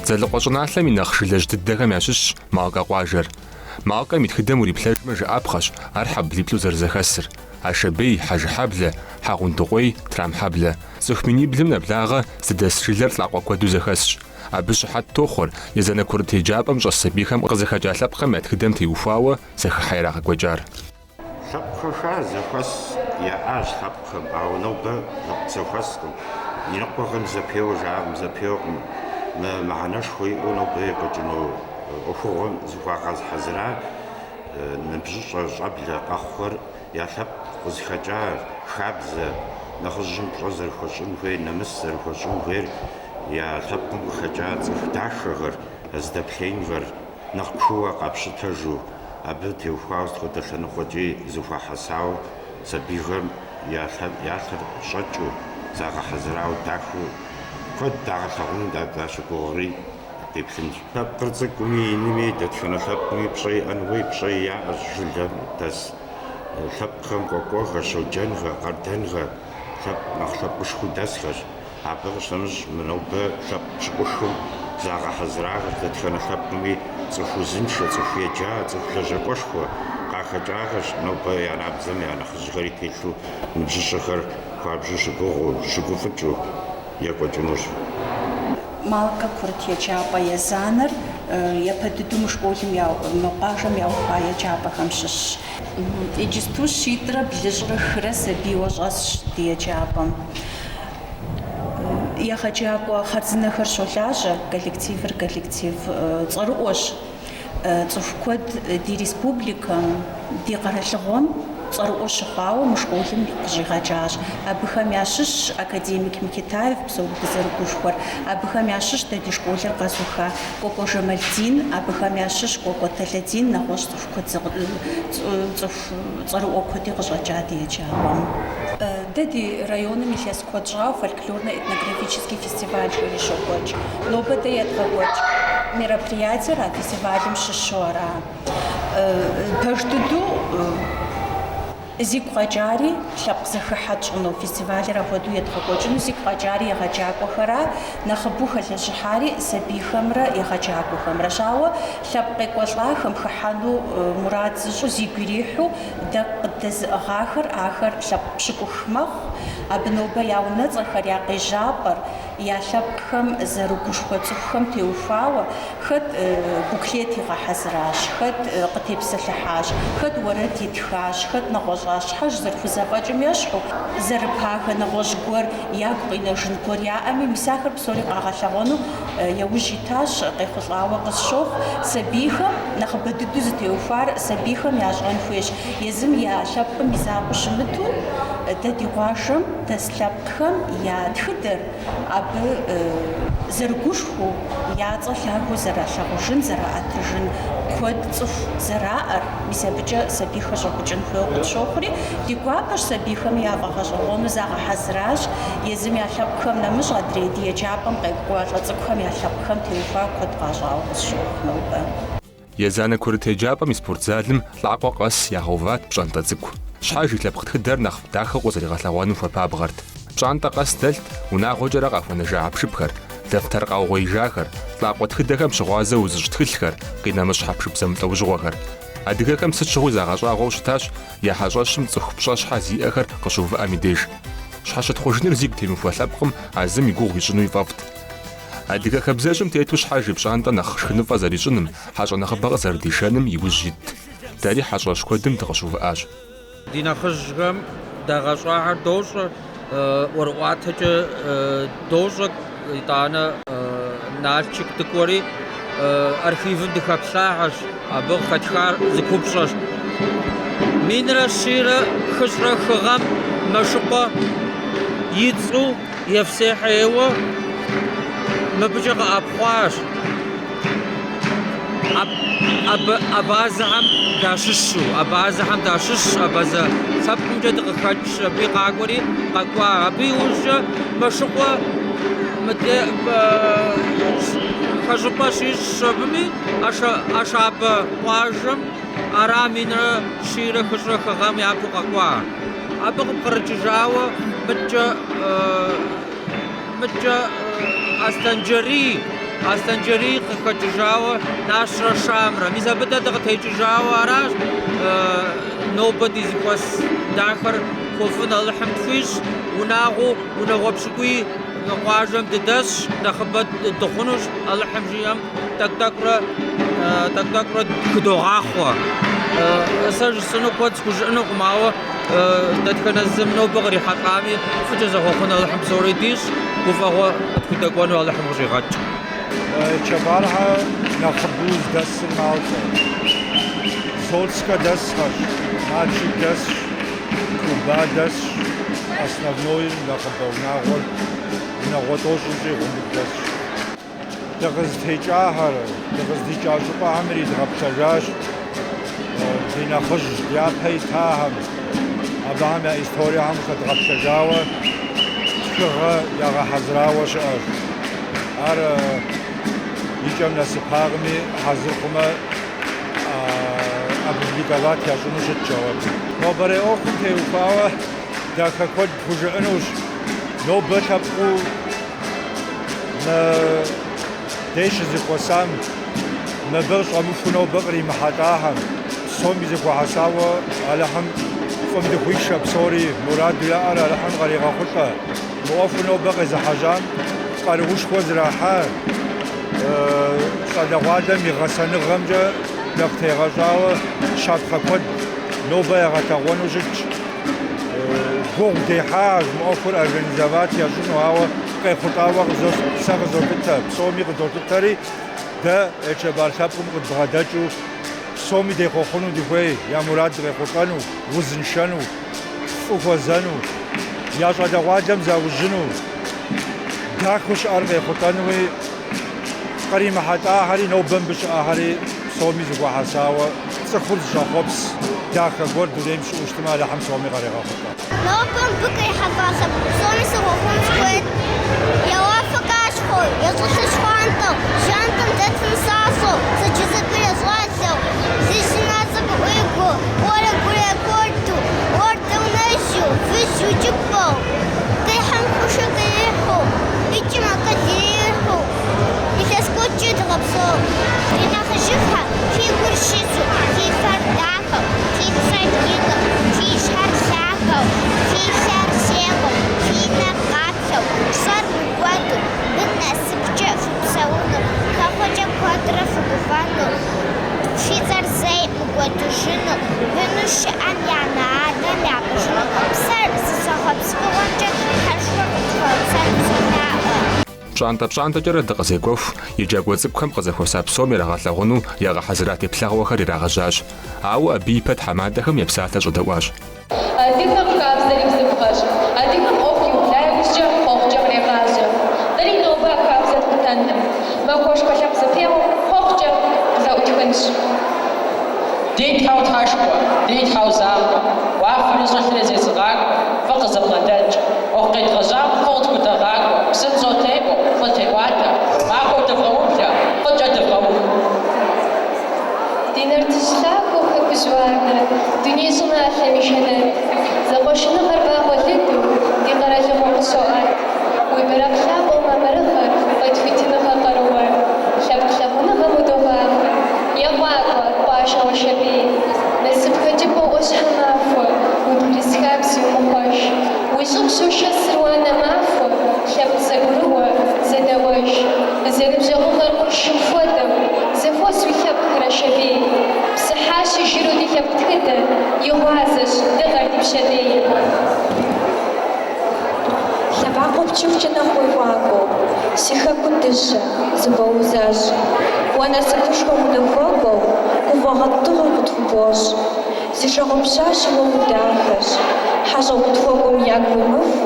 Дзэлыкъуэ щӏыналъэм и нэхъ жылэжь дыдэхэм ящыщщ Малкэ къуажэр. Малкэм и тхыдэм уриплъэжмэ жыӏапхъэщ ар хьэблиплӏу зэрызэхэсыр, Ашэбей, Хьэжыхьэблэ, Хьэгъундыкъуей, Трамхьэблэ. Цӏыху миниблым нэблагъэ зыдэс жылэр лӏакъуэ куэду зэхэсщ. Абы щыхьэт тохъуэр езанэ курыт еджапӏэм щӏэс сабийхэм къызыхэкӏа лъэпкъхэм я тхыдэм теухуауэ зэхыхьэ ирагъэкӏуэкӏар. Лъэпкъ хэха зэхуэс яӏащ лъэпкъхэм, ауэ нобэ лъэпкъ зэхуэскъым. Иныкъуэхэм зэпеуэ жаӏэм, зэпеуэкъым. Мы мыхьэнэшхуэ иӏэу нобэ екӏуэкӏыну ӏуэхугъуэм зыхуагъэхьэзыра ныбжьыщӏэ, щӏэблэ къэхъухэр я лъэпкъ къызыхэкӏа хабзэ, нэхъыжьым пщӏэ зэрыхуэщӏын хуейр, нэмыс зэрыхуэщӏын хуейр, я лъэпкъым къыхэкӏа цӏыху дахэхэр, зыдэплъеинхэр нэхъ кууэ къапщытэжу, Абы теухуауэ сыт хуэдэ лъэныкъуэкӏи зэхуахьэсауэ сабийхэм я лъэр щӏэкӏыу, загъэхьэзырауэ дахэу куэд дагъэлъагъуну дащыгугъри деплъынщ. Лъэпкъыр цӏыкӏуми инми, дэтхэнэ лъэпкъми пщӏэ иӏэн хуей, пщӏэ яӏэщ жылэм дэс лъэпкъхэм Кӏуэкӏуэхэ, Щоджэнхэ, Къардэнхэ лъэпкъ нэхъ лъэпкъышхуэу дэсхэщ. Абы къыщынэмыщӏ мы нобэ лъэпкъ пщыкӏухым загъэхьэзырахэщ дэтхэнэ лъэпкъми цӏыху узыншэ, цӏыху еджа, цӏыху лэжьакӏуэшхуэ къахэкӏахэщ. Нобэ я набдзэм я нэхъыжьхэри телъу ныбжьыщӏэхэр хуабжьу щыгугъыу, щыгуфӏыкӏыу екӏуэкӏынущ. Малкэ курыт еджапӏэ езанэр япэ дыдэу мы школым мы къуажэм яухуа еджапӏэхэм щыщщ. Иджысту щитӏрэ блыщӏрэ хырэ сабийуэ щӏэсщ ди еджапӏэм. Егъэджакӏуэ хъарзынэхэр щолажьэ, коллективыр коллектив цӏэрыӏуэщ. Цӏыху куэд ди республикэм, ди къэралыгъуэм цӏэрыӏуэ щыхъуауэ мы школым къыщӏигъэкӏащ. Абыхэм ящыщщ академик Микитаев псори дызэрыгушхуэр. Абыхэм ящыщ дэ ди школыр къэзуха Кӏуэкӏуэ Жэмалдин, абыхэм ящыщ Кӏуэкӏуэ Тэлэдин, нэгъуэщӏ цӏыху куэд цӏыху цӏэрыӏуэ куэди къыщӏэкӏа ди еджапӏэм. Дэ ди районым илъэс куэд щӏауэ фольклорно-этнографический фестиваль жери щокӏуэкӏ. Нобэ дэ едгъэкӏуэкӏ мероприятиер а фестивалым щыщу ара. Пэж дыдэу зигу къэкӏари лъэпкъ зэхыхьэ тщӏыну, фестивалыр апхуэдэу едгъэкӏуэкӏыну зигу къэкӏари егъэджакӏуэхэра, нэхъыбэу хэлэжьыхьари сабийхэмрэ егъэджакӏуэхэмрэщ. Ауэ лъэпкъ къекӏуэлӏахэм хыхьэну мурад зыщӏу зигу ирихьу дэ къыддэзыӏыгъахэр ахэр лъэпкъ пщыкӏух мэхъу. Абы нобэ я унэцӏэхэр, я къежьапӏэр, я лъэпкъхэм зэрыгушхуэ цӏыхухэм теухуауэ хэт буклет игъэхьэзыращ, хэт къытепсэлъыхьащ, хэт уэрэд итхащ, хэт нэгъуэщӏащ, щхьэж зэрыхузэфӏэкӏым ещхьу, зэрыпагэ нэгъуэщӏ гуэр, ягу къинэжын гуэр яӏэми, мис ахэр псори къагъэлъэгъуэну яужь итащ, къехъулӏауэ къысщохъу. Сабийхэм нэхъыбэ дыдэу зытеухуар сабийхэм ящӏэн хуейщ, езым я лъэпкъым и закъуэу щымыту, дэ ди къуажэм дэс лъэпкъхэм я тхыдэр, абы зэрыгушхуэу, я цӏэ лъагэу зэралъагъужын, зэраӏэтыжын куэд цӏыху зэраӏэр, мис абыкӏэ сабийхэр щӏэпӏыкӏын хуейуэ къытщохъури, ди гуапэщ сабийхэми яфӏэгъэщӏэгъуэну загъэхьэзыращ, езым я лъэпкъхэм нэмыщӏ адрей ди еджапӏэм къекӏуалӏэ цӏыкӏухэм я лъэпкъхэм теухуа куэд къащӏауэ къысщохъу нобэ. Езанэ курыт еджапӏэм и спортзалым лӏакъуэ къэс ягъэуват пщӏантӏэ цӏыкӏу. Щхьэж и лъэпкъ тхыдэр нэхъ дахэу къызэригъэлъэгъуэным хуэпабгъэрт. Пщӏантӏэ къэс дэлът унагъуэкӏэрэ къахуэнэжа хьэпшыпхэр, дэфтэр къаугъуеижахэр, лӏакъуэ тхыдэхэм щыгъуазэ узыщӏ тхылъхэр, къинэмыщӏ хьэпшып зэмылӏэужьыгъуэхэр. Адыгэхэм сыт щыгъуи загъэщӏагъуэу щытащ я хьэщӏэщым цӏыху пщӏэ-щхьэ зиӏэхэр къыщыувыӏэм и деж. Щхьэщытхъужыныр зигу темыхуэ лъэпкъым а зым и гугъу ищӏыну ифӏэфӏт. Адыгэ хабзэжьым тету щхьэж и пщӏантӏэ нэхъ шхыныфӏэ зэрищӏыным, хьэщӏэ нэхъыбэ къызэрыдишэным и ужь итт. Дэри хьэщӏэщ куэдым дыкъыщыувыӏащ. Ди нэхъыжьхэм дагъэщӏахэр дощӏэ, ӏуэрыӏуатэкӏэ дощӏэ, итӏанэ Налшык дыкӏуэри архивым дыхэплъахэщ, абы къыхэтхар зы купщӏэщ. Минрэ щийрэ хыщӏрэ хы гъэм Мэшыкъуэ и цӏэу Евсейхэ ейуэ мыбыкӏэ къэӏэпхъуащ. Абазэхэм дащыщу, абазэхэм дащыщщ, абазэ лъэпкъымкӏэ дыкъыхэкӏщ, абы къакӏуэри къэкӏуа. Абы иужькӏэ Мэшыкъуэ мыдэ хэщӏыпӏэ щищӏщ абыми, Ашабэ къуажэм ара минрэ щийрэ хыщӏрэ хы гъэм япэу къэкӏуа. Абы къыпкърыкӏыжауэ мыдкӏэ мыдкӏэ Аслъэнджэрий. Аслъэнджэрий къыхэкӏыжауэ Нащрэ Шамрэ. Мис абы дэ дыкъытекӏыжауэ аращ. Нобэ ди зэхуэс дахэр хуэфӏын Алыхьым тхуищӏ. Унагъуэу унагъуэ пщыкӏуий мы къуажэм дыдэсщ, нэхъыбэ дыхъунущ, Алыхьым жиӏэм тӏэкӏу-тӏэкӏурэ тӏэкӏу-тӏэкӏурэ хыдогъахъуэ. Сэ жысӏэну куэд схужыӏэнукъым, ауэ дэтхэнэ зым нобэ кърихьэлӏами фӏыкӏэ зэхъуэхъун Алыхьым псори дищӏ, гуфӏэгъуэ къытхудэкӏуэну Алыхьым къыщӏигъэкӏ. Чэбархэ нэхъыбэу здэсыр мащӏэ. Сотскэ дэсхэщ, Налшык дэсщ, Куба дэсщ, основнойр нэхъыбэ унагъуэр унагъуэ тӏощӏым щӏигъу мыбы дэсщ. Дыкъызытекӏахэр, дыкъыздикӏа щӏыпӏэхэм иридгъэплъэжащ ди нэхъыжь дяпэ итахэм, абыхэм я историехэм хэдгъэплъэжауэ тхыгъэ ягъэхьэзырауэ щыӏэщ. Ар и кӏэм нэсыпакъыми, хьэзыр хъумэ, опубликовать ящӏыну щытщ ауэдэу. Нобэрей ӏуэхум теухуауэ дахэ куэд пхужыӏэнущ. Нобэ лъэпкъыу мыбдеж щызэхуэсам, мыбы щӏэмыхуу нобэ къримыхьэлӏахэм, псоми зэхуэхьэсауэ Алыхьым фӏым дыхуишэ псори, мураду яӏэр Алыхьым къаригъэхъулӏэ. Мы ӏуэхур нобэ къезыхьэжьам къаруушхуэ зрахьа щӏалэгъуалэм и гъэсэныгъэмкӏэ нэхъ тегъэщӏауэ щапхъэ куэд нобэ ягъэлъэгъуэну щытщ. Гугъу дехьащ мы ӏуэхур организовать ящӏыну, ауэ къехъулӏауэ сэ къызолъытэ, псоми къыдолъытэри, дэ Ечэбар лъэпкъым къыдбгъэдэкӏыу псоми дехъуэхъуну дыхуей, я мурад къехъулӏэну, узыншэну, фӏы хуэзэну, я щӏалэгъуалэм заужьыну, дахэу щыӏэр къехъулӏэнуи, къримыхьэлӏахэри, нобэ мыбы щыӏэхэри псоми зэхуэхьэсауэ цӏыхур зыщӏэхъуэпс дахэ гуэр дунейм щыӏэу щытмэ, Алыхьым псоми къарегъэхъулӏэ. Нобэ мыбы кърихьэлӏа лъэпкъ псоми сехъуэхъун сыхуейт. Я уафэ къащхъуэу, я щӏылъэ щхъуантӏэу, жьантӏэм дэту нысащӏэу, хъыджэбзыр я щӏалэу, лыжьым нацӏэ къыӏуигуэу, ӏуэрэ гурэ я куэду, уардэунэжьу, выжь укӏыпӏэу, къихьэм хъушэ кърихьу, икӏым акъыл ирихьу, илъэс куэдкӏэ дыгъэпсэу. Ди нэхъыжьыфӏхэ, фи гур щызу, фи фэр дахэу, фи пщӏэр ину, фи щхьэр лъагэу, фи лъэр зекӏуэу, фи нэр къаплъэу, пщӏэр мыкӏуэду, бын насыпкӏэ фыпсэуну, хэхъуэкӏэ куэдрэ фыгуфӏэну, фи цӏэр зэи мыкӏуэдыжыну, быну щыӏэм я анэ-адэм япӏыжыну, псэр зыщӏэхъуэпс фӏыгъуэмкӏэ Тхьэшхуэр къытхуэупсэну солъаӏуэ. Пщӏантӏэ-пщӏантӏэкӏэрэ дыкъызекӏуэху, еджакӏуэ цӏыкӏухэм къызэхуэса псом ирагъэлъагъуну ягъэхьэзыра теплъэгъуэхэр ирагъэжьащ. Ауэ абы ипэ тхьэмадэхэм я псалъэ щӏэдэӏуащ. Адыгэм хабзэр и бзыпхъэщ. Адыгэм ӏуэху иубла иужькӏэ хъуэхъукӏэ кърегъажьэ. Дэри нобэ а хабзэр ткъутэнкъым. Махуэшхуэ лъэпкъ зэпеуэр хъуэхъукӏэ къызэӏутхынщ. Ди Тхьэу Тхьэшхуэ, ди Тхьэу закъуэ, уафэри щӏылъри зезыгъакӏуэ, фӏы къызыбгъэдэкӏ. ӏуэху къедгъэжьам фӏы къытхудэгъакӏуэ, псынщӏэу текӏуэ, фӏы теӏуатэ, махуэу дывгъэублэ, фӏыкӏэ дывгъэух. Ди нартыжь лъахэу хэкужь уардэ, дуней щӏыналъэм и жэнэт. Зэкъуэшыныгъэр вагъуэ лыду ди къэралыгъуэм къыщоӏэт. Уи бэракъ лъапӏэу мамырыгъэр, къует хуитыныгъэ къарууэ. Лъэпкъ лъагъуныгъэм удогъафӏэ. Ефӏакӏуэ, къуажэ Ашэбей. Насып хэкӏыпӏэу ӏуащхьэмахуэ, уи бгырыс хабзи умыхъуэж. Уи щӏыб щошэсыр уанэ махуэ, лъэпкъ зэгурыӏуэ, зэдэӏуэж. Зэныбжьэгъугъэр къуршым хуэдэу, зэхуос уи лъэпкъхэр Ашэбей. Псыхьащи жыру ди лъэпкъ тхыдэр, и гъуазэщ дыгъэр ди пщэдей. Лъэбакъуэ пчыхукӏэ нэхъ уефӏакӏуэу, си хэку дыщэ, зыбоузэщӏ. Уэ насыпышхуэм уныхуэкӏуэу, гуфӏэгъуэ тыгъэ къытхубощӏ. Зи жагъуэ пщащэ уэ удахэщ, хьэщӏэу къытхуэкӏуэм ягу уимыху,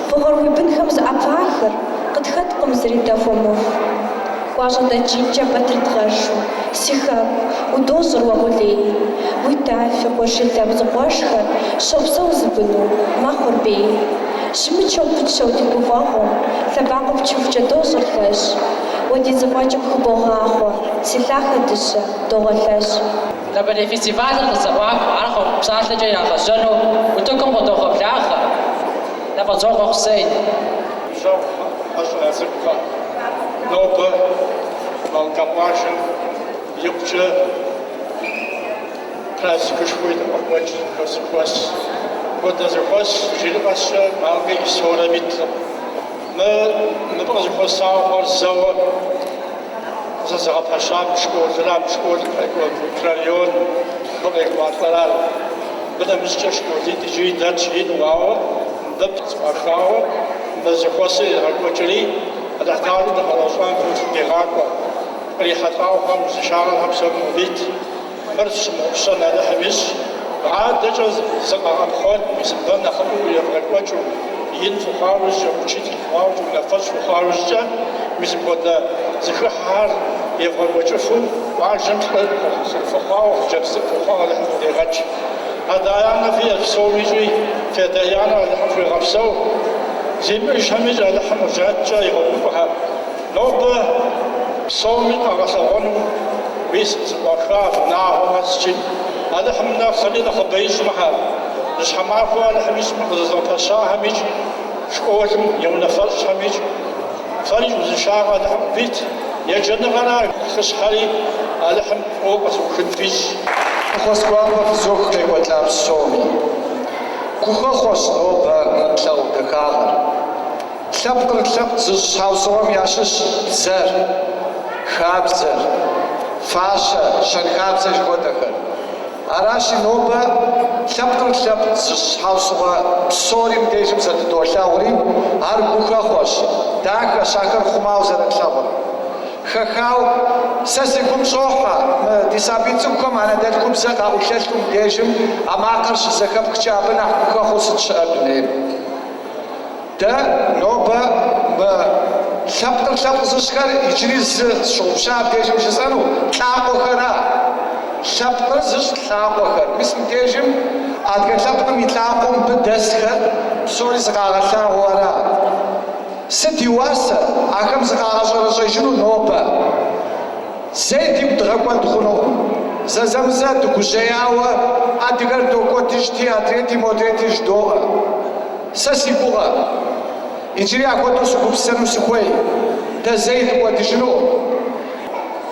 фӏыгъуэр уи бынхэм зэӏэпахыр, къытхэткъым зыри дэ хуэмыху. Гуащӏэдэкӏ инкӏэ батыр дгъэшу, си хэку, удощӏыр уэ къулей. Уи тафи, къурши лъэпкъ зэкъуэшхэр щопсэу зы быну, мэхъур бей. Щымычэу пытщэу ди гуфӏэгъуэм, лъэбакъуэ пчыхукӏэ дощӏыр лъэщ. Уэ ди зэфӏэкӏым хыбогъахъуэ, си лъахэ дыщэ, догъэлъэщ. Нобэрей фестивалыр къызэӏуахыу, ар хъуэхъу псалъэкӏэ ирагъэжьэну утыкум къыдогъэблагъэ Нафӏэдзокъуэ Хъусейн. Ныбжьэгъухэ, хьэщӏэ цӏыкӏухэ, нобэ. Малкэ къуажэм икъукӏэ праздникышхуэ едогъэкӏуэкӏ зэхуэс. Мыпхуэдэ зэхуэс иджыри къэскӏэ Малкэ историем иткъым. Мы мыбы къызэхуэсауэ хъуар зэуэ къызэзыгъэпэщам школыра, школым къекӏуэ микрорайон мыбы къекӏуалӏэрар. Мыбы нэмыщӏкӏэ школитӏ иджыри дэтщ ину, ауэ мыбы зэӏуахауэ мы зэхуэсыр ирагъэкӏуэкӏри, Алыхьталэу дыкъэгъэщӏам фӏы дигъакӏуэ. Кърихьэлӏауэ хъуам узыншагъэ Тхьэм псоми къывит. Мыр фщымыгъупщэн Алыхьым ищӏ. Адэкӏэ зыкъэгъэпхъуэн, мис мыбы нэхъыфӏу евгъэкӏуэкӏыу, ин фыхъуауэ иужькӏэ, учитель фыхъуауэ иужькӏэ, унафэщӏ фыхъуауэ иужькӏэ, мис мыпхуэдэ зэхыхьэхэр евгъэкӏуэкӏыфу, къуажэм лӏы фыхъуауэ, хъыджэбз цӏыкӏу фыхъуауэ Алыхьым къыдигъэкӏ. Адэ-анэ фиӏэщ псомикӏи, фи адэ-анэр Алыхьым фхуигъэпсэу, зимыӏэжхэмикӏ Алыхьым жэнэткӏэ игъэгуфӏэхэ. Нобэ псоми къагъэлъэгъуэну мис зэӏуаха унагъуэ къэскӏи, Алыхьым нэхъри нэхъыбэ ищӏ мыхьэр. Жьыщхьэмахуэ Алыхьым ищӏ мы къызэзыгъэпэщахэмикӏ, школым и унафэщӏхэмикӏ, фэрикӏ узыншагъэ Алыхьым къывит, еджэныгъэра нэхъыщхьэри Алыхьым фӏыуэ къэзыухын фищӏ. Фӏэхъус гуапэ фызох къекӏуэлӏа псоми. Гухэхъуэщ нобэ мы тлъагъу дахагъэр. Лъэпкъыр лъэпкъ зыщӏ щхьэусыгъуэм ящыщщ бзэр, хабзэр, фащэ, щэнхабзэ жыхуэтӏэхэр. Аращи, нобэ лъэпкъыр лъэпкъ зыщӏ щхьэусыгъуэ псори мыбдежым зэдыдолъагъури, ар гухэхъуэщ, дахэщ ахэр хъумауэ зэрытлъагъур. Хэхау сэ си гум щӏохьэ мы ди сабий цӏыкӏухэм анэдэлъхубзэ къаӏулъэлъу мыбдежым а макъыр щызэхэпхкӏэ абы нэхъ гухэхъуэу сыт щыӏэ дунейм. Дэ нобэ мы лъэпкъыр лъэпкъ зыщӏхэр иджыри зы сщыгъупща абдежым жысӏэну, лӏакъуэхэра. Лъэпкъыр зыщӏ лӏакъуэхэр. Мис мыбдежым адыгэ лъэпкъым и лӏакъуэу мыбы дэсхэр псори зыкъагъэлъагъуэу ара. Сыт и уасэ ахэм зыкъагъэщӏэрэщӏэжыну нобэ? Зэи дигу дгъэкӏуэд хъунукъым. Зэзэмызэ дыгужьеяуэ адыгэр докӏуэдыжти, адрейти модрейти жыдоӏэ. Сэ си гугъэ, иджыри апхуэдэу сыгупсысэну сыхуей, дэ зэи дыкӏуэдыжынукъым.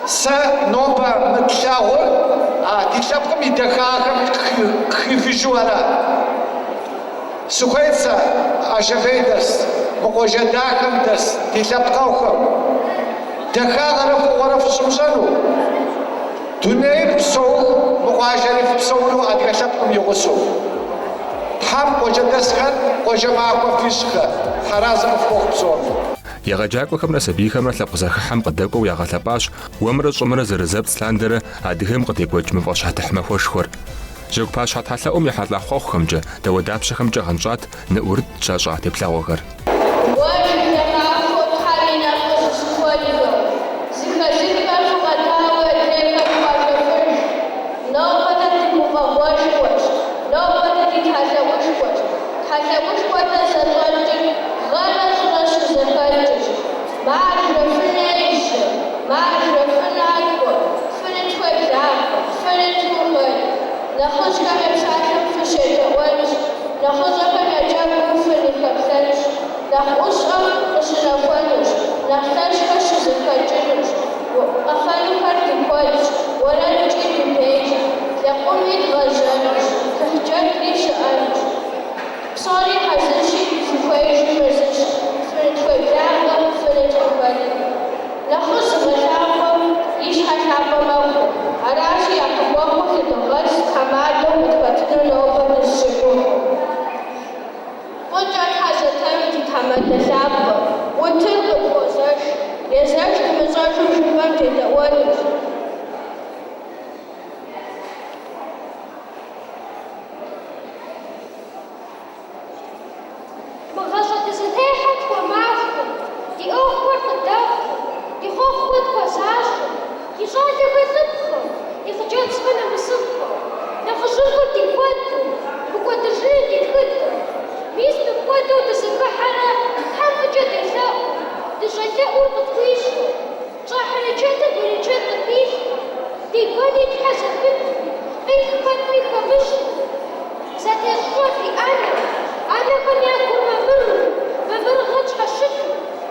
Сэ нобэ мы тлъагъур а ди лъэпкъым и дахагъэхэм къыхихыжу ара? Сыхуейт сэ Ажэгъей дэс, мы къуажэ дахэм дэс ди лъэпкъэгъухэм дахагъэрэ фӏыгъуэрэ фыщымыщӏэну, дунейр псэуху мы къуажэри фыпсэуну адыгэ лъэпкъым и гъусэу. Тхьэм къуажэдэсхэр къуажэ махуэ фищӏхэ, Тхьэразэ къыфхуохъу псоми. Егъэджакӏуэхэмрэ сабийхэмрэ лъэпкъ зэхыхьэм къыдэкӏуэу ягъэлъэпӏащ уэмрэ щӏымрэ зэрызэпцӏ лъандэрэ адыгэм къыдекӏуэкӏ мафӏэщхьэтыхь махуэшхуэр. Жьэгу пащхьэ тхьэлъэӏум ехьэлӏа хъуэхъухэмкӏэ, дауэдапщэхэмкӏэ гъэнщӏат нэӏурыт щащӏа теплъэгъуэхэр. Уэ жылэ махуэу Тхьэм и нэфӏ къызыщыхуэнхэу, зыхэзыххэр фыкъэдаӏуи адрейхэр вгъэжэфыж. Нобэ дэ ди гуфӏэгъуэшхуэщ, нобэ дэ ди тхьэлъэӏушхуэщ. Тхьэлъэӏушхуэ дэ зэщӏэкӏыр гъэрэ щӏырэ щызэхэкӏырщ. Маржэ, фынежьэ, маржэ, фынакӏуэ, фынытхуеблагъэ, фынытхухэт. Нэхъыжьхэм я псалъэм фыщедэӏуэнщ, нэхъыщӏэхэм я джэгум фыныхэплъэнщ. Нэхъ ӏущӏэр къыщынэхуэнущ, нэхъ лъэщхэр щызэхэкӏынущ. Къэфэнухэр ди куэдщ, уэрэдкӏи дыбейщ, лэкъуми дгъэжьэнущ, тыхьджэгури щыӏэнущ. Псори хьэзырщи, зыхуеижыр зыщ, фынытхуеблагъэ, фынытхухэт. Нэхъыжь зыгъэлъапӏэм и щхьэ лъапӏэ мэхъу. Аращи, акъылэгъуу лъыдогъэс тхьэмадэу къытхэтыну нобэ дызыщыгугъыр. Фӏыкӏэ Тхьэ зэтэн ди тхьэмадэ лъапӏэ, утыр къыпхуозэш, езэш дымыщӏэжу жыпӏэм дедэӏуэнущ. Мы гъащӏэ дызытехьэр тхуэмахуэу, ди ӏуэхухэр къыдэхъуу, ди хъуэхъухэр тхуэзащӏэу, ди щӏалэхэр лӏыпхъэу, ди хъыджэбзхэр нэмысыфӏэу, нэхъыжьыфӏыр ди куэду, мыкӏуэдыжыну ди тхыдэу. Мис мыпхуэдэу дызэхыхьэрэ Тхьэм фӏыкӏэ делъэӏуу, дыщӏэлъэӏур къытхуищӏэу, тщӏэ хьэрычэтым берычэт къыхилъхьэу, ди гуэни Тхьэ зэпыту, къитх пэтми хэмыщӏу. Зэтещӏыщӏэ диӏэну, анэхэм я гур мамыру, мамырыгъэ тщхьэщыту,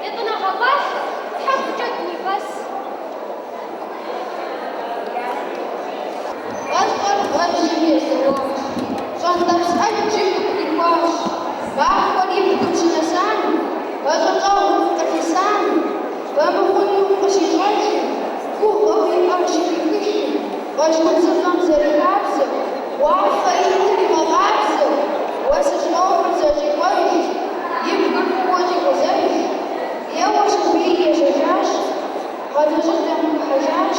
етӏанэгъэ пӏалъэ Тхьэм фӏыкӏэ дынигъэс. Уэшх удзыфэм зэрихабзэу, уафэ иныр имыгъабзэу, уэсыр щӏохур зэщӏикъуэж, и бгыр фӏыуэ щӏикъузэж. Еуэщ абыи ежьэжащ, гъадэщӏыдэм хыхьэжащ,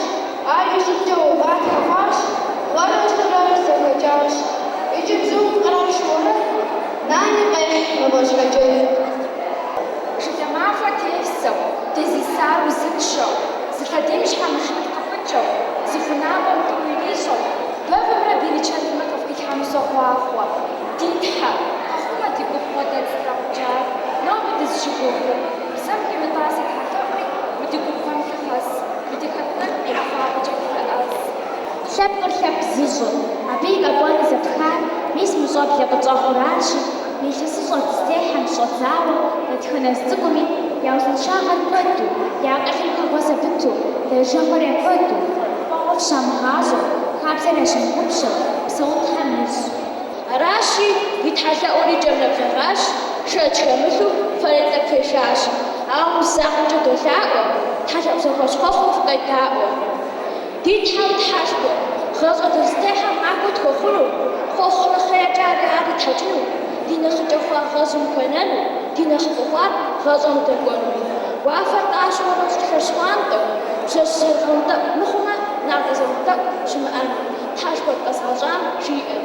ар и щӏыкӏэу гъатхэ хъуащ, гъэрэ щӏырэ зэхэкӏащ. Иджы бзум къраш уэрэд, нани къехь мафӏэщхьэджэд. Жылэ махуэ тефсэу, дызисар узыншэу, зы лъэдийм щхьэмыжитӏ къыпыкӏэу, зы унагъуэм тӏу ирищӏэу, бэвымрэ берычэтымрэ къыфхилъхьэну сохъуахъуэ. Ди Тхьэ, къэхъумэ ди губгъуэ дэ ттракъукӏар, нобэ дызыщыгугъыр, бзэм къимытӏасэ тхьэлъэӏури мы ди губгъуэм лъыхьэс, мы ди хэку тӏэкӏуми ӏэфӏагъэкӏэ лъэӏэс. Лъэпкъыр лъэпкъ зыщӏыр, абы и къэкӏуэныр зэпхар мис мы щӏэблэ къытщӏэхъуэращи, мы илъэсыщӏэр дызытехьэм щыщӏэдзауэ дэтхэнэ зы цӏыкӏуми я узыншагъэр куэду, я акъылым хэхъуэ зэпыту, дэрэжэгъуэр я куэду, гуфӏэгъуэр фщамыгъащӏэу, хабзэр ящымыгъупщэу, псэун Тхьэм ищӏ. Аращи, ди тхьэлъэӏур и кӏэм нэблэгъащ, шэч хэмылъу, фэри тӏэкӏу фешащ. Ауэ мы закъуэмкӏэ долъаӏуэ, тхьэлъэӏу зэхуэщӏ хъуэхъум фыкъедаӏуэ. Ди Тхьэу Тхьэшхуэ, гъэщӏэ дызытехьэм махуэ тхуэхъуну, хъуэхъу нэхъеякӏэ ар етхьэкӏыну, ди нэхъыкӏэ хъуар гъэщӏэм къыхуэнэну, ди нэхъыфӏу хъуар гъэщӏэм дэкӏуэну. Уафэр къащхъуэрэ щӏылъэр щхъуантӏэу, бжьэщ зэрыгъэнтӏэӏу мыхъумэ, натӏэ зэрыгъутӏэӏу щымыӏэну, Тхьэшхуэ дыкъэзыгъэщӏам жиӏэ.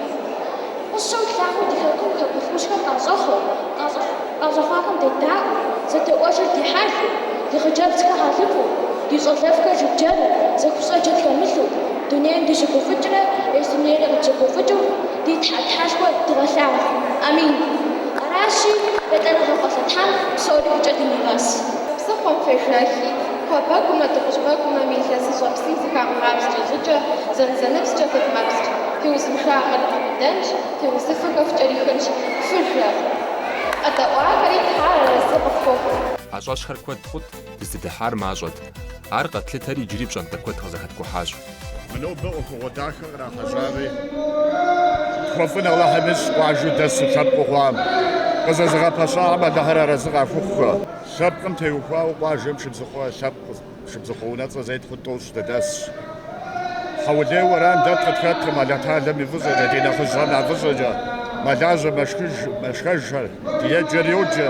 Фӏыщэу тлъагъуу ди хэкум хэкулӏ ӏущхэр къащӏэхъуэу, къащӏэхъуахэм дедаӏуэу, зэдэӏуэжыр ди хьэлу, ди хъыджэбзхэр хьэлыфӏу, ди щӏалэфӏхэр жыджэру, зэхущӏэджэ тхэмылъу, дунейм дыщыгуфӏыкӏрэ езы дунейри къытщыгуфӏыкӏыу, ди Тхьэ Тхьэшхуэ дыгъэлъагъу. Амин. Аращи, етӏанэгъэ пӏалъэ Тхьэм псори фӏыкӏэ дынигъэс. Псыхъуэм фежэхи, кхъуэбэгумэ дыгъужьбэгумэ мы илъэсыщӏэ псым зыхамыгъапскӏэ щӏыкӏэ, зэнзэныпскӏэ зывмыгъэпскӏ. Фи узыншагъэр игъэбыдэнщ, фи узыфэхэр фкӏэрихынщ. Фыжэ! Къэдэӏуахэри Тхьэр арэзы къыфхухъу. Хьэщӏэщхэр куэд хъут, дыздыдыхьар мащӏэт. Ар къэтлъытэри иджыри пщӏантӏэ куэд къызэхэткӏухьащ. Мы нобэ ӏуэхугъуэ дахэ кърахьэжьами, тхуэфӏын Алыхьым ищӏ къуажэу дэсу лъэпкъыу хъуам. Къызэзыгъэпэщахэм Алыхьыр арэзы къахухъухэ. Лъэпкъым теухуауэ къуажэм Шыбзыхъуэ лъэпкъ, Шыбзыхъуэ унэцӏэ зетхьэу тӏощӏ дыдэсщ. Хьэулейуэ уэрам дэт къытхэткъым Алыхьталэм и фӏыщӏэкӏэ, ди нэхъыжьхэм я фӏыщӏэкӏэ. Мэлажьэ, мэшхыж, мэшхэжхэр, ди еджэр йоджэ.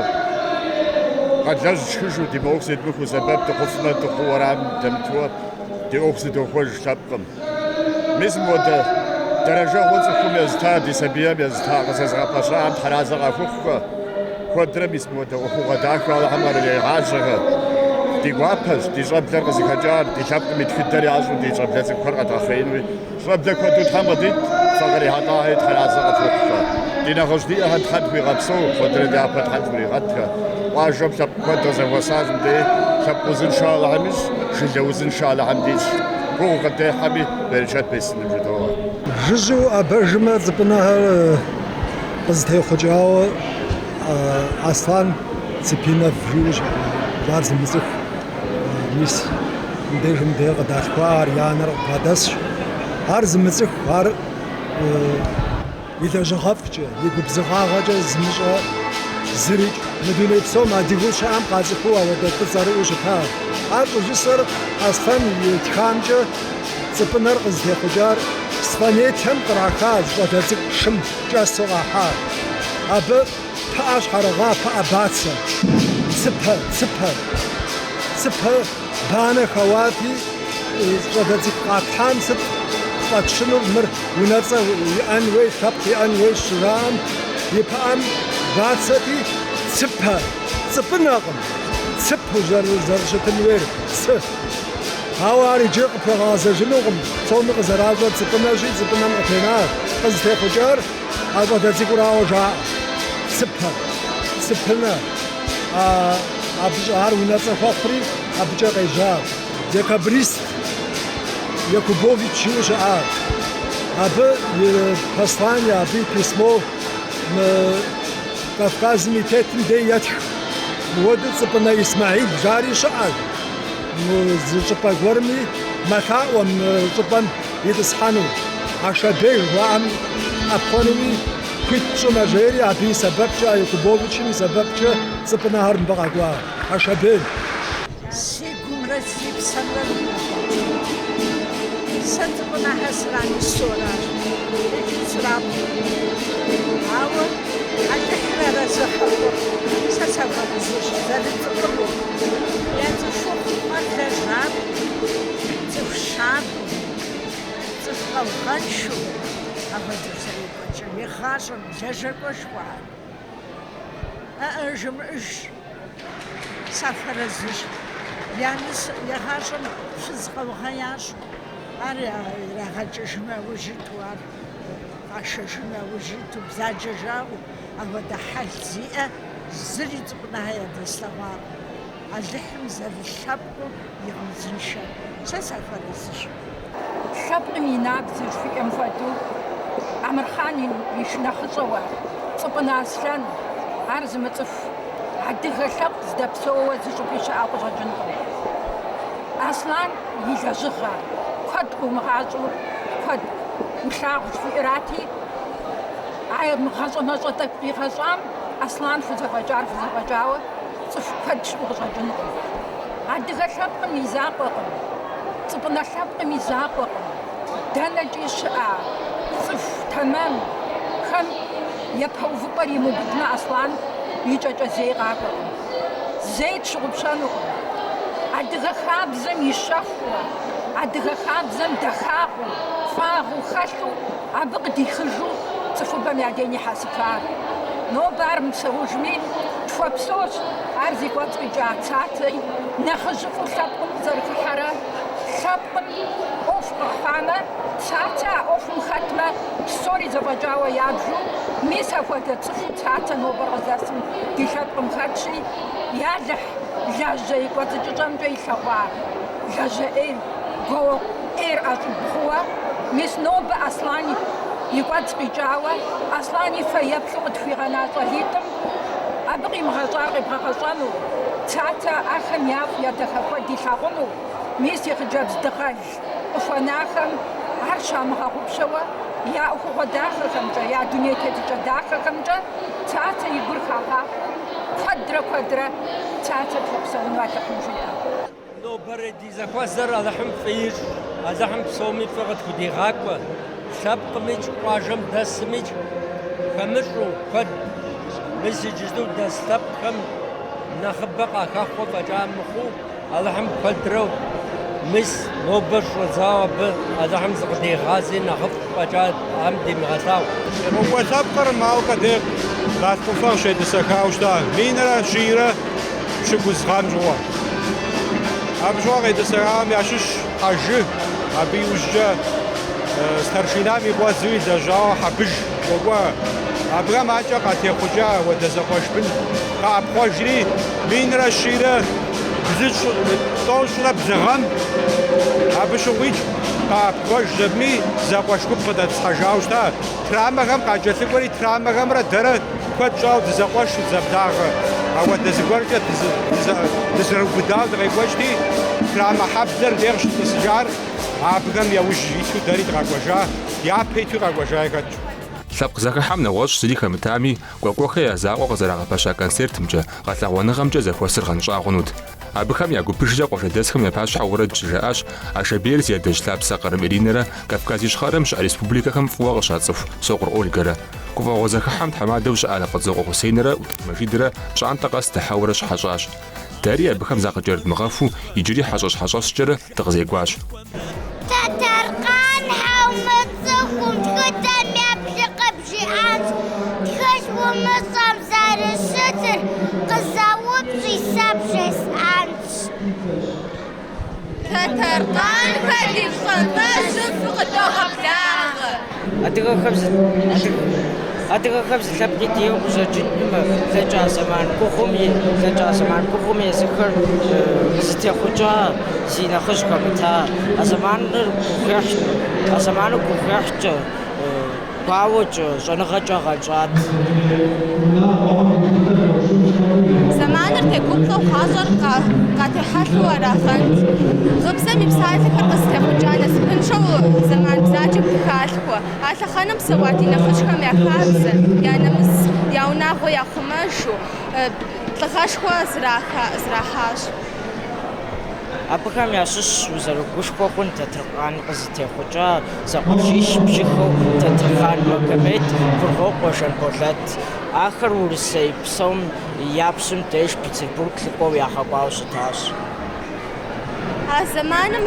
Къэдлэжь тшхыжу, ди мыӏуэху зедмыхыу сэбэп дыхъуфмэ, дыхъуу уэрам дэмытуэ ди ӏуэху зыдохуэж лъэпкъым. Мис мыуэдэ дэрэжэгъуэ цӏыхум езыта, ди сабийхэм езыта къызэзыгъэпэщахэм тхьэразэ къахухъухэ. Куэдрэ мис мыуэдэ ӏуэхугъуэ дахэ Алыхьым кърыригъажьэхэ. Ди гуапэщ, ди щӏэблэр къызыхэкӏар, ди лъэпкъым и тхыдэр ящӏэу ди щӏэблэ цӏыкӏухэр къэдгъэхъеинуи. Щӏэблэ куэду Тхьэм къыдит, фэ кърихьэлӏахэри тхьэразэ къыфхухъухэ. Ди нэхъыжь диӏэхэр Тхьэм тхуигъэпсэу, куэдрэ дяпэ Тхьэм тхуригъэтхэ. Къуажэм лъэпкъ куэд къызэхуэсащ мыбдеж, лъэпкъ узыншэ Алыхьым ищӏ, жылэ узыншэ Алыхьым дищӏ. Гугъу къыдехьэми, берычэт бесыным жыдоӏэ. Жыжьэу уӏэбэжмэ, Цӏыпӏынэхэр къызытехъукӏауэ Аслан Цыпинов жиӏэу щыӏэ, ар зымыцӏыху. Мис мыбдежым дей къыдалъхуа, ар и анэр къыбгъэдэсщ. Ар зымыцӏыху, ар и лэжьыгъэфӏкӏэ, и губзыгъагъэкӏэ зымыщӏэ зырикӏ. Мы дуней псом адыгэу щыӏэм къацӏыхуу ауэдэ лӏы цӏэрыӏуэу щыта. Ар щӏыжысӏэр Аслъэн итхамкӏэ Цӏыпӏынэр къызытехъукӏар Сванетием къраха зы щӏалэ цӏыкӏу шым кӏэсу къахьа. Абы пыӏэ щхьэрыгъа, пыӏэ бацэ, цыпэ, цыпэ, цыпэ банэ хэуати, щӏалэ цӏыкӏу къатхьам сыт фӏэтщынур, мыр унэцӏэ иӏэн хуей, лъэпкъ иӏэн хуейщ щыжаӏэм, и пыӏэм бацэти, цыпэ, цӏыпӏынэкъым, цыпу зэрыщытын хуейр, цы. Ауэ ар иджы къыпхуегъэзэжынукъым, псоми къызэращӏэр Цӏыпӏынэщи, Цӏыпӏынэм къытена, къызытехъукӏар а щӏалэ цӏыкӏурауэ жаӏэ. Цыпэ, Цыпынэ, абы ар унэцӏэ хуэхъури, абыкӏэ къежьа. Декабрист Якубович жиӏэу щыӏа. Абы и послание, абы и письмо мы Кавказым и тетым дей етх. Мыуэду Цӏыпӏынэ Исмэхьил жари щыӏэщ. Зы щӏыпӏэ гуэрми мэлъаӏуэ мы щӏыпӏэм итӏысхьэну. Ашэбей жыхуаӏэм ӏэпхъуэнуми хуит тщӏымэ жери, абы и сэбэпкӏэ, а Якубовичым и сэбэпкӏэ Цӏыпӏынэхэр мыбы къэкӏуа Ашэбейм. Си гумрэ си псэмрэ ныфхуохъуэхъу. Сэ Цӏыпӏынэхэ сранысэу аращ, икӏи срапхъу. Ауэ Алыхьыр арэзы къыхухъу, сэ сахуэарэзыщ, зэрыцӏыхугъэу, я цӏыхухъу хъуар лэжьакӏуэу, цӏыху щабэу, цӏыху къаугъэншэу апхуэдэу зэрекӏуэкӏыр. Игъащӏэм лэжьакӏуэшхуэ ар. Ы-ы жымыӏэж. Сахуэарэзыщ. Я нысэ игъащӏэм фыз къаугъэ ящӏу, ар ирагъэкӏыжыну яужь иту, ар къашэжыну яужь иту, бзаджэ жаӏэу, апхуэдэ хьэл зиӏэ зыри Цӏыпӏынэхэ ядэслъэгъуакъым. Алыхьым зэрылъэпкъыу игъэузыншэ. Сэ сахуэарэзыщ. Лъэпкъым и набдзэ жыхуиӏэм хуэдэу Амырхъан и шынэхъыщӏэу ар, Цӏыпӏынэ Аслъэн, ар зымыцӏыху адыгэ лъэпкъ здэпсэууэ зы щӏыпӏи щыӏэу къыщӏэкӏынкъым. Аслъэн и лэжьыгъэ куэд къыумыгъащӏэу куэд улъагъу жыхуиӏэрати, а гъащӏэ мащӏэ тӏэкӏу къигъэщӏам Аслъэн хузэфӏэкӏар хузэфӏэкӏауэ цӏыху куэд щыӏэу къыщӏэкӏынкъым. Адыгэ лъэпкъым и закъуэкъым, Цӏыпӏынэ лъэпкъым и закъуэкъым, дэнэкӏи щыӏэ цӏыху тэмэмхэм япэ увыпӏэр имыубыдмэ Аслъэн и кӏэкӏэ зэи къакӏуэкъым. Зэи тщыгъупщэнукъым. Адыгэ хабзэм и щэхууэ, адыгэ хабзэм дахагъыу, фӏагъыу хэлъу абы къыдихыжу цӏыхубэм я дей нихьэсыфар. Нобэ ар мыпсэужми, тхуэпсэущ ар зи кӏуэцӏ къикӏа Цацэ нэхъыжьыфӏу лъэпкъым къызэрыхыхьэрэ лъэпкъым ӏуэху къэхъуамэ, Цацэ а ӏуэхум хэтмэ, псори зэфӏэкӏауэ ябжу, мис апхуэдэ цӏыхуу Цацэ нобэр къыздэсым ди лъэпкъым хэтщи, Ялыхь, лажьэ и кӏуэцӏыкӏыщӏэмкӏэ илъэгъуа лажьэ ӏейр, гуауэ ӏейр ӏэщӏыб хъууэ, мис нобэ Аслъэн и кӏуэцӏ къикӏауэ, Аслъэн и фэеплъу къытхуигъэна щӏалитӏым абы къимыгъэщӏар къебгъэгъэщӏэну, Цацэ ахэм яфӏ я дахэ куэд илъагъуну, мис и хъыджэбз дыгъэл къыхуэнахэм ар щамыгъэгъупщэуэ я ӏуэхугъуэ дахэхэмкӏэ, я дуней тетыкӏэ дахэхэмкӏэ Цацэ и гур хагъахъуэу куэдрэ куэдрэ Цацэ тхуэпсэуну Алыхьым жиӏэ. Нобэрей ди зэхуэсыр Алыхьым фӏы ищӏ, Алыхьым псоми фӏы къытхудигъакӏуэ, лъэпкъымикӏ, къуажэм дэсымикӏ хэмыщӏу куэд. Мис иджысту дэс лъэпкъхэм нэхъыбэ къахэхъуэ фӏэкӏа мыхъуу, Алыхьым куэдрэ мис нобэ щӏэдзауэ абы Алыхьым зыкъыдегъази нэхъыфӏ фӏэкӏа Тхьэм димыгъэлъагъу. Кӏуэкӏуэ лъэпкъыр Малкэ дей Балъкъ ӏуфэ къыщетӏысэхауэ щыта минрэ щийрэ пщыкӏуз гъэм щыгъуэ. Абы щыгъуэ къетӏысэхахэм ящыщ Хьэжы, абы иужькӏэ старшинам и къуэдзэуи лэжьауэ Хьэбыж Кӏуэкӏуэ. Абыхэм акӏэ къатехъукӏа уэдэ зэкъуэш бын къэӏэпхъуэжри, минрэ щийрэ блыщӏ тӏощӏрэ блы гъэм абы щыгъуикӏ къэӏэпхъуэжщ абыми зэкъуэш гуп къыдэтӏысхьэжауэ щыта. Трамэхэм къакӏэлъыкӏуэри Трамэхэмрэ дэрэ куэд щӏауэ дызэкъуэшу дызэблагъэ. Ауэдэ зыгуэркӏэ дызэрыубыдауэ дыкъекӏуэкӏти, Трамэ хьэблэр дей къыщытӏысыжар абыхэм яужь иту дэри дыкъэкӏуэжа, япэ итуи къэкӏуэжаи хэтщ. Лъэпкъ зэхыхьэм нэгъуэщӏ зыри хэмытами, Кӏуэкӏуэхэ я закъуэ къызэрагъэпэща концертымкӏэ, гъэлъэгъуэныгъэмкӏэ зэхуэсыр гъэнщӏа хъунут. Абыхэм я гупыжкӏэ къуажэдэсхэм я пащхьэ уэрэд щыжаӏащ Ашэбейр зи адэжь лъапсэ Кърым Иринэрэ Кавказ Ищхъэрэм щыӏэ республикэхэм фӏыуэ къыщацӏыху Сокъур Ольгэрэ. Гуфӏэгъуэ зэхыхьэм тхьэмадэу щыӏа Нафӏэдзокъуэ Хъусейнрэ ӏутӏыж Мэжидрэ пщӏантӏэ къэс дыхьэурэ щыхьэщӏащ. Дэри абыхэм закъыкӏэрыдмыгъэхуу иджыри хьэщӏэщ-хьэщӏэщкӏэрэ дыкъызекӏуащ. Тэтэркъанхэ умыцӏыхум тхыдэм еплъи къыбжиӏэнщ. Тхылъ умыщӏэм зэрыщытыр къызэупщӏи сэ бжесӏэнщ. Тэтэркъанхэ ди пщӏантӏэжьым фыкъыдогъэблагъэ. Адыгэхэм зы Адыгэхэм зы лъэпкъи диӏэу къыщӏэкӏынкъым блэкӏа зэман гугъум и блэкӏа зэман гугъум езыхэр къызытехъукӏа зи нэхъыжь хэмыта. А зэманыр гугъуехь а зэманыр гугъуехькӏэ, гуауэкӏэ, щӏэныгъэкӏэ гъэнщӏат. Зэманыр тегуплӏэу гъащӏэр къатехьэлъэу арагъэнт. Гъыбзэм и псалъэхэр къызытехъукӏа насыпыншэу зэман бзаджэм дыхалъхуэ. А лъэхъэнэм псэуа ди нэхъыжьхэм я хабзэ, я нэмыс, я унагъуэ яхъумэжу, лӏыгъэшхуэ зэрахьащ. Абыхэм ящыщщ узэрыгушхуэ хъун Тэтэркъан къызытехъукӏа зэкъуэшищ пщыхэу Тэтэрхъан Магомет, Кургъуокъуэ Жэнболэт. Ахэр Урысей псом я пщым деж Петербург лӏыкӏуэу ягъэкӏуауэ щытащ. А зэманым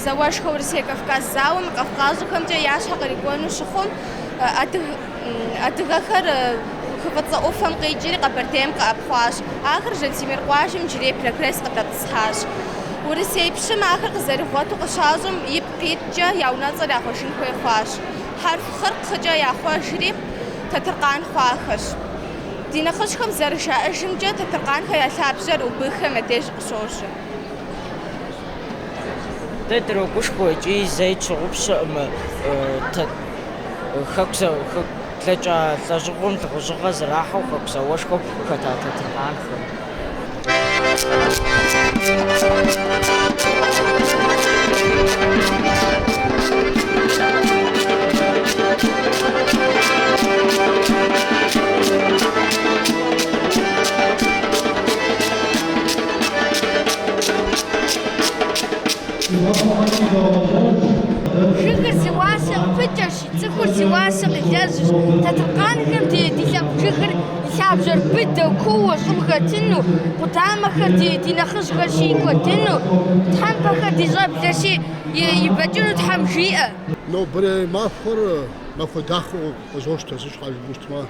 зауэшхуэ Урысей-Кавказ зауэм и къэхъукъащӏэхэмкӏэ я щхьэ кърикӏуэну щыхъум, адыгэхэр хы Фӏыцӏэ ӏуфэм къикӏри Къэбэрдейм къэӏэпхъуащ. Ахэр Жантемыр къуажэм иджырей Прогресс къыдэтӏысхьащ. Урысей пщым ахэр къызэригъуэту къыщащӏэм ипкъ иткӏэ я унэцӏэр яхъуэжын хуей хъуащ. Хьэрф хъыр кхъыкӏэ яхъуэжри, Тэтэркъан хъуахэщ. Ди нэхъыжьхэм зэрыжаӏэжымкӏэ, Тэтэркъанхэ я лъабжьэр убыххэм я деж къыщожьэ. Дэ дрогушхуэ икӏи зэи тщыгъупщэкъым Хэку блэкӏа лӏэщӏыгъуэм лӏыхъужьыгъэ зэрахьэу Хэку зауэшхуэм хэта Тэтэркъанхэм. Жыгыр зи уасэ къыпыкӏэщ, цӏыхур зи уасэ къилэжьщ. Тэтэркъанхэм ди лъэпкъ жыгыр и лъабжьэр быдэу, кууэ щӏым хэтыну, къудамэхэр ди нэхъыжьхэрщи куэдыну, тхьэмпэхэр ди щӏэблэрщи ибэкӏыну Тхьэм жиӏэ. Нобэрей махуэр махуэ дахэу къызощтэ, сыт щхьа жыпӏэу щытмэ,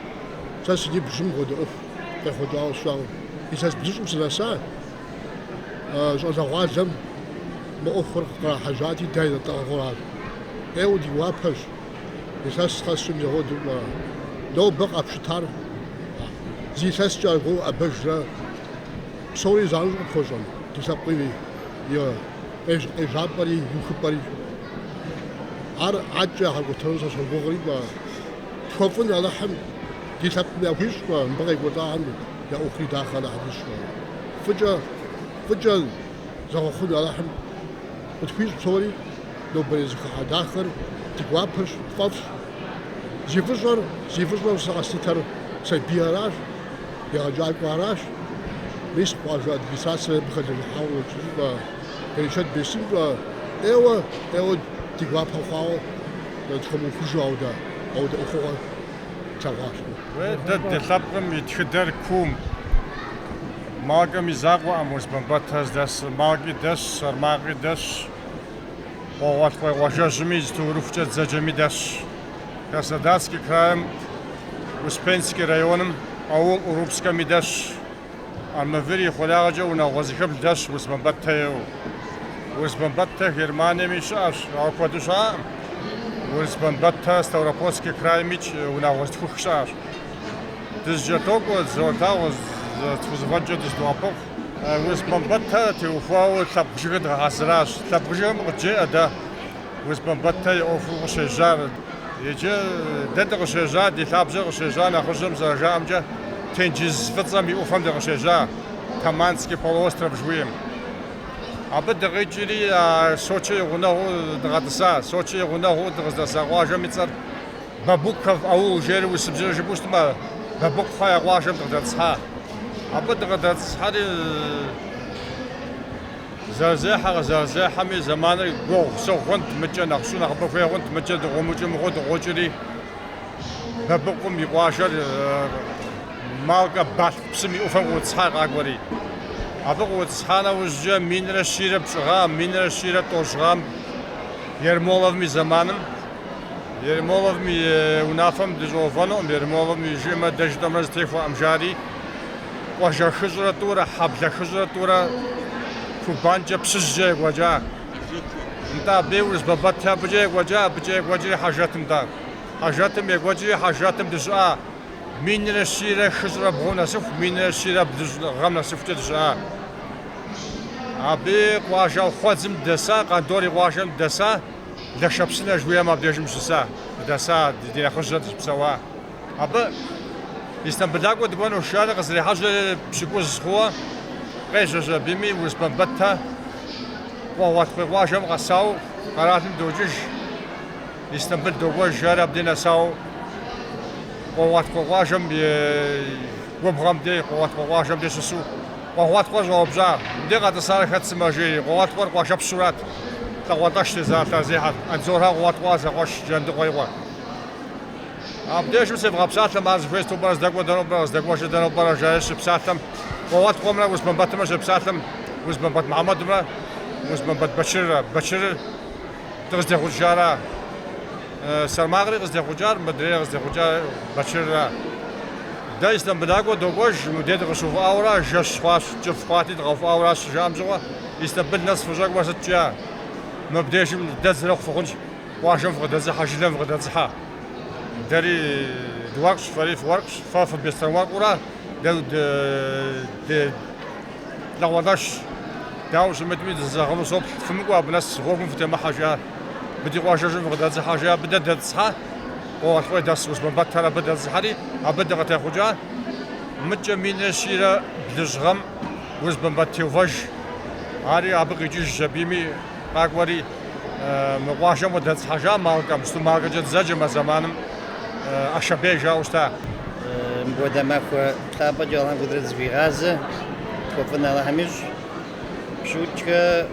сэ си ныбжьым апхуэдэ ӏуэху къехъуэкӏауэ сщӏакъым. Илъэс блыщӏым сынэса щӏалэгъуалэм мы ӏуэхур кърахьэжьати, дэ ядэтӏыгъыгъуращ. ӏейуэ ди гуапэщ, илъэс къэсым зэхуэдэу нобэ къапщытар зы илъэскӏэ аргуэру уӏэбэжрэ псори занщӏэу къыпхуэщӏэн ди лъэпкъым и къежьапӏэри иухыпӏэри. Ар адэкӏэ ягъэкӏуэтэну сэ согугъри, тхуэфӏын Алыхьым ди лъэпкъым яхуищӏ, мыбы къекӏуэлӏахэм я ӏуэхури дахэ Алыхьым ищӏ. Фӏыкӏэ, фӏыкӏэ зэхъуэхъун Алыхьым къытхуищӏ псори, нобэрей зэхыхьэ дахэр ди гуапэщ, тфӏэфӏщ. Зи фӏыщӏэр, зи фӏыщӏэр сэ къэслъытэр сабийхэращ, егъэджакӏуэхэращ. Мис къуажэ администрацэр абы хэлэжьыхьауэ щӏыпӏэ, берычэт бесын, ӏейуэ, ӏейуэ ди гуапэ хъуауэ тхуэмыухыжу ауэдэ, ауэдэ ӏуэхугъуэ тлъэгъуащ. Дэ ди лъэпкъым и тхыдэр куум. Малкэм и закъуэкъым Урысбамбэтхэр здэсыр. Малки дэсщ, Сэрмакъи дэсщ, Къуэгъуэлъкъуей къуажэжьми Зытыурыхукӏэ дызэджэми дэсщ. Краснодарский крайм, Успенский районым, аул Урупскэми дэсщ. Армавир и хъуреягъэкӏэ унагъуэ зыхыбл дэсщ Урысбамбэтхэ ейуэ. Урысбамбэтхэ Германиеми щыӏэщ, ауэ куэду щыӏэкъым. Урысбамбэтхэ Ставропольский краймикӏ унагъуэ зытхух щыӏэщ. Дызэкӏэлъокӏуэ, дызэролъагъу, тхузэфӏэкӏкӏэ дызэдоӏэпыкъу. Урысбамбэтхэ теухуауэ лъэпкъ жыгыр дгъэхьэзыращ. Лъэпкъ жыгым къыджеӏэ дэ Урысбамбэтхэ и ӏуэхур къыщежьар. Иджы дэ дыкъыщежьа, ди лъабжьэр къыщежьа нэхъыжьым зэрыжаӏэмкӏэ, тенджыз Фӏыцӏэм и ӏуфэм дыкъыщежьа, Таманский полуостров жыхуиӏэм. Абы дыкъикӏри Сочэ и гъунэгъуу дыкъэтӏыса. Сочэ и гъунэгъуу дыкъыздэса къуажэм и цӏэр Бабуков аул жери урысыбзэкӏэ жыпӏэу щытмэ, Бабыкъухэ я къуажэм дыкъыдэтӏысхьа. Абы дыкъыдэтӏысхьэри зэрызехьэ къызэрызехьэми зэманыр гугъу-сыгъу хъунт, мыкӏэ нэхъ щӏы нэхъыбэ хуей хъунт, мыкӏэ дыкъыумыкӏыу мыхъуу дыкъокӏри Бабыкъум и къуажэр Малкэ Балъкъ псым и ӏуфэм къыӏутӏысхьа къакӏуэри. Абы къыӏутӏысхьа нэужькӏэ минрэ щийрэ пщӏы гъэм, минрэ щийрэ тӏощӏ гъэм Ермоловым и зэманым Ермоловым и унафэм дыщӏэувэнукъым, Ермоловым и жиӏэмрэ дэ жытӏэмрэ зэтехуэкъым жари, къуажэ хыщӏрэ тӏурэ, хьэблэ хыщӏрэ тӏурэ Кубанкӏэ Псыжькӏэ екӏуэкӏа. Нтӏэ, абы Урысбамбэтхэ абыкӏэ екӏуэкӏа, абыкӏэ екӏуэкӏри Хьэжрэтым нтӏэ. Хьэжрэтым екӏуэкӏри Хьэжрэтым дыщыӏа. Минрэ щийрэ хыщӏрэ бгъум нэсыху, минрэ щийрэ блыщӏ гъэм нэсыхукӏэ дыщыӏа. Абы къуажэ Хуэдзым дэса, Къандор и къуажэм дэса. Лашэпсынэ жыхуиӏэм абдежым щыса, дыдэса, ди нэхъыжьхэр дыщыпсэуа. Абы Истамбылакӏуэ дыкӏуэну жари къызэрехьэжьэри пщыкӏуз хъууэ къежьэщ абыми Урысбамбэтхэ Къуэгъуэлъкъуей къуажэм къэсауэ къэралым докӏыж, Истамбыл докӏуэж жари абдей нэсауэ Къуэгъуэлъкъуей къуажэм и губгъуэм дей, Къуэгъуэлъкъуей къуажэм дей щысу. Къуэгъуэлъкъуэр щӏэупщӏа, мыбдей къэтӏысар хэт сымэ жери, Къуэгъуэлъкъуэр къуажэпщурат, лӏакъуэлӏэш лъэрызехьэт, Андзорхэ Къуэгъуэлъкъуэ зэкъуэш Джырандыкъуэ и къуэр. Абдежым севгъэпсалъэм, ар зыхуейр сыту пӏэрэ, здэкӏуэр дэнэу пӏэрэ, къыздэкӏуэжыр дэнэу пӏэрэ, жари щыпсалъэм, Къуэгъуэлъкъуэмрэ Урысбамбэтымрэ щепсалъэм, Урысбамбэт Мухьэмэдымрэ Урысбамбэт Бэчыррэ, Бэчырыр дыкъызытехъукӏыжара, Сэрмакъри къызытехъукӏар, мыдрейр къызытехъукӏар Бэчырра. Дэ Истамбылакӏуэ докӏуэж, мыбдей дыкъыщыувыӏауэра, жэщ хъуащ, кӏыфӏ хъуати дыкъэувыӏауэращ щыжаӏэм щыгъуэ, Истамбыл нэс фыщӏэкӏуэр сыт жаӏэ? Мыбдежым дэ зэрыхъу фыхъунщ, къуажэм фыкъыдэтӏысхьэ, жылэм фыкъыдэтӏысхьэ. Дэри дыуэркъщ, фэри фыуэркъщ, фэ фыбеслъэн уэркъыура, дэ дылӏакъуэлӏэшщ. Дауэ щымытми, дызэзэгъыну соплъ, фымыкӏуэ абы нэс, гъуэгум фытемыхьэ, жаӏэ. Мы ди къуажэжьым фыкъыдэтӏысхьэ, жаӏэ, абы дэ дэтӏысхьа, Къуэгъуэлъкъуей дэс Урысбамбэтхэр абы дэтӏысхьэри, абы дыкъытехъукӏа. Мыкӏэ минрэ щийрэ блыщӏ гъэм Урысбамбэт Теувэж, ари абы къикӏыжщ абыми къакӏуэри, мы къуажэм къыдэтӏысхьэжа Малкэм, сыту Малкэкӏэ дызэджэм а зэманым Ашэбей жаӏэу щыта. Мыпхуэдэ махуэ лъапӏэкӏэ Алыхьым куэдрэ дызыхуигъазэ, тхуэфӏын Алыхьым ищӏ. Пщыукӏхэ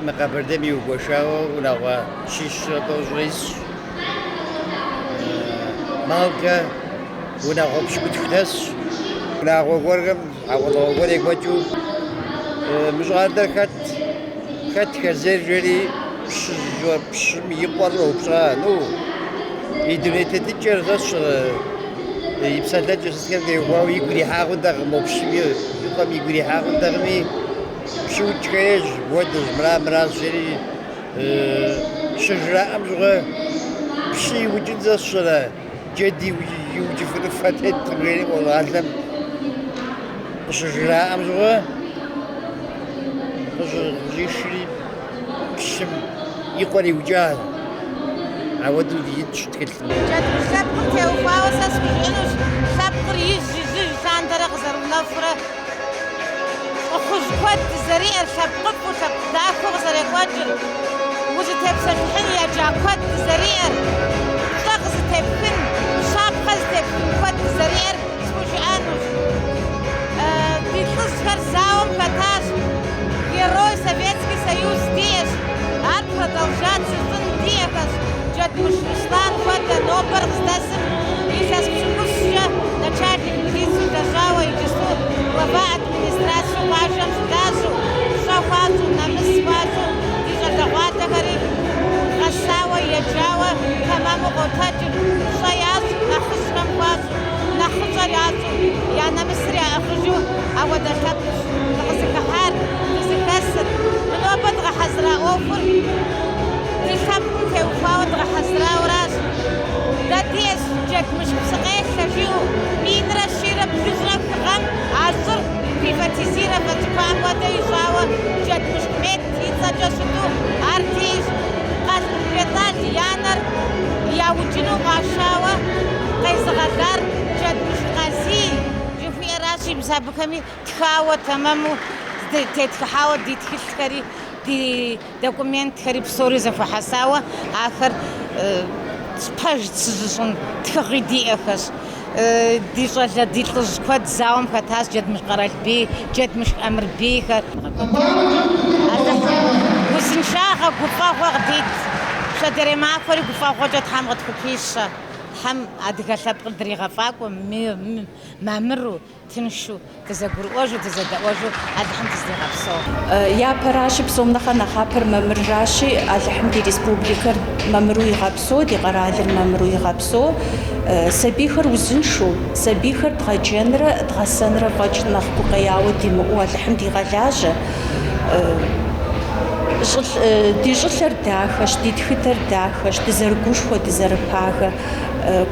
мы Къэбэрдейм иугуэшауэ унагъуэ щищрэ тӏощӏрэ исщ. Малкэ унагъуэ пщыкӏутху дэсщ. Унагъуэ гуэрхэм хьэгъуэлӏыгъуэ гуэр екӏуэкӏыу мы щӏалэр хэт, хэтхэ зейр жери пщым и къуэр щӏэупщӏа. Ну, и дуней тетыкӏэр сэ сщӏэрэ, и псэлъэкӏэ сытхэм теухуауэ игу ирихьа хъунтэкъым, мо пщым и къуэм игу ирихьа хъунтэкъыми, Пщыукӏхэ ейщ, мыпхуэдэщ, мыра мыращ жери щыжраӏэм щыгъуэ, пщы иукӏын сэ сщӏэрэ, джэд иукӏыфыну фэ теткъым жери мо щӏалэм къыщыжраӏэм щыгъуэ, къыщӏишри пщым и къуэр иукӏащ. Апхуэдэу итщ тхылъым. Джэдмышх лъэпкъым теухуауэ сэ схужыӏэнущ лъэпкъыр ижь-ижьыж лъандэрэ къызэрыунэхурэ лӏыхъужь куэд дызэриӏэр, лъэпкъыфӏу, лъэпкъ дахэу къызэрекӏуэкӏыр, узытепсэлъыхьын еджа куэд дызэриӏэр, пщӏэ къызытепхын, щапхъэ зытепхын куэд дызэриӏэр схужыӏэнущ. Ди лӏыжьхэр зауэм хэтащ, Герой Советский Союз диӏэщ, ар продолжать зыщӏын диӏэхэщ, Джэдмышх Руслан хуэдэ нобэр къыздэсым илъэс пщыкӏущкӏэ начальник милицэу лэжьауэ иджысту глава администрацэу къуажэм щылажьэу, пщӏэ хуащӏу, нэмыс хуащӏу, ди щӏалэгъуалэхэри гъэсауэ, еджауэ тэмэму къотэджыр, пщӏэ ящӏ, нэхъыжьхэм хуащӏу, нэхъыщӏэр ящӏу, я нэмысыр яӏыгъыжу апхуэдэ лъэпкъщ дыкъызыхыхьар, дызыхэсыр. Мы нобэ дгъэхьэзыра ӏуэхур ди лъэпкъым теухуауэ дгъэхьэзырауэращ. Дэ диӏэщ Джэдмышх псыкъелъэ жиӏэу минрэ щийрэ блыщӏрэ хы гъэм а щӏыр приватизировать жыхуаӏэм хуэдэ ищӏауэ Джэдмышх Мет и цӏэкӏэ щыту ар диӏэщ. Къалмыкъ Бетӏал и анэр яукӏыну къашауэ къезыгъэлар Джэдмышх Къазий жыхуиӏэращи, мис абыхэми тхауэ тэмэму тетхыхьауэ ди тхылъхэри, ди документхэри псори зэхуэхьэсауэ ахэр пэж тщызыщӏын тхыгъи диӏэхэщ. Ди щӏалэ, ди лӏыжь куэд зауэм хэтащ Джэдмышх Къэралбий, Джэдмышх Ӏэмырбийхэр. Алыхьым узыншагъэ, гуфӏэгъуэ къыдит. Пщэдейрей махуэри гуфӏэгъуэкӏэ Тхьэм къытхупищэ. Тхьэм адыгэ лъэпкъыр дригъэфӏакӏуэ, мамыру, тыншу, дызэгурыӏуэжу, дызэдэӏуэжу Алыхьым дыздигъэпсэу. Япэращи, псом нэхъэ нэхъапэр мамырращи, Алыхьым ди республикэр мамыру игъэпсэу, ди къэралыр мамыру игъэпсэу, сабийхэр узыншэу, сабийхэр дгъэджэнрэ дгъэсэнрэ фӏэкӏ нэхъ гукъеяуэ димыӏэу Алыхьым дигъэлажьэ. Ди щӏылъэр дахэщ, ди тхыдэр дахэщ, дызэрыгушхуэ, дызэрыпагэ.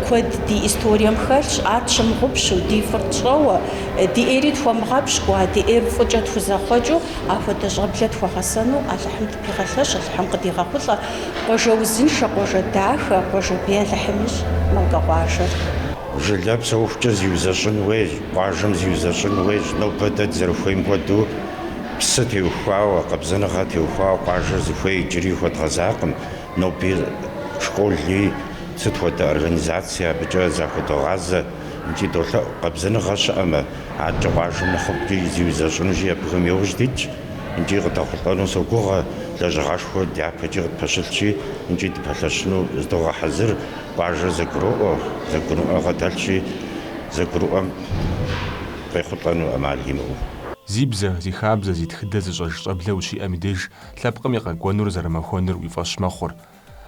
Куэд ди историем хэлъщ, ар тщымыгъупщэу, ди фӏыр тщӏэуэ, ди ӏейри тхуэмыгъэпщкӏуэ, а ди ӏейр фӏыкӏэ тхузэхъуэкӏыу, апхуэдэ щӏэблэ тхуэгъэсэну Алыхьым дыпигъэлъэщ, Алыхьым къыдигъэхъулӏэ. Къуажэ узыншэ, къуажэ дахэ, къуажэ бей Алыхьым ищӏ Малкэ къуажэр. Жылэ псэухукӏэ зиузэщӏын хуейщ, къуажэм зиузэщӏын хуейщ. Нобэ дэ дызэрыхуейм хуэдэу псы теухуауэ, къабзэныгъэ теухуауэ къуажэр зыхуей иджыри хуэдгъэзакъым. Ноби школи, сыт хуэдэ организаци абыкӏэ захуэдогъазэ. Икӏи долъэӏу, къабзэныгъэ щыӏэмэ, адэкӏэ къуажэм нэхъыфӏкӏи зиузэщӏынущи, абыхэм яужь дитщ. Икӏи къыдэхъулӏэну согугъэ, лэжьыгъэшхуэ дяпэкӏи къытпэщылъщи, икӏи дыпэлъэщыну зыдогъэхьэзыр, къуажэр зэгуроӏуэ, зэгурыӏуэгъэ дэлъщи, зэгурыӏуэм къехъулӏэну ӏэмал имыӏэу. Зи бзэ, зи хабзэ, зи тхыдэ зыщӏэж щӏэблэ ущиӏэм и деж лъэпкъым и къэкӏуэнур зэрымахуэнур уи фӏэщ мэхъур.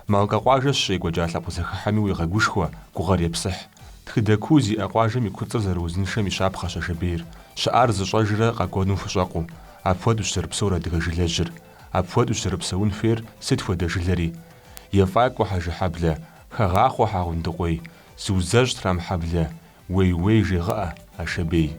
Малкэ къуажэ щекӏуэкӏа лъэпкъ зэхыхьэми уегъэгушхуэ, гугъэр епсыхь. Тхыдэ куу зиӏэ къуажэм и куцӏыр зэрыузыншэм и щапхъэщ Ашэбейр. Щыӏар зыщӏэжрэ къэкӏуэнум хущӏэкъуу. Апхуэдэущ зэрыпсэур адыгэ жылэжьыр. Апхуэдэущ зэрыпсэун хуейр сыт хуэдэ жылэри. Ефӏакӏуэ Хьэжыхьэблэ, хэгъахъуэ Хьэгъундыкъуей, зыузэщӏ Трамхьэблэ, уей-уей жегъыӏэ Ашэбей.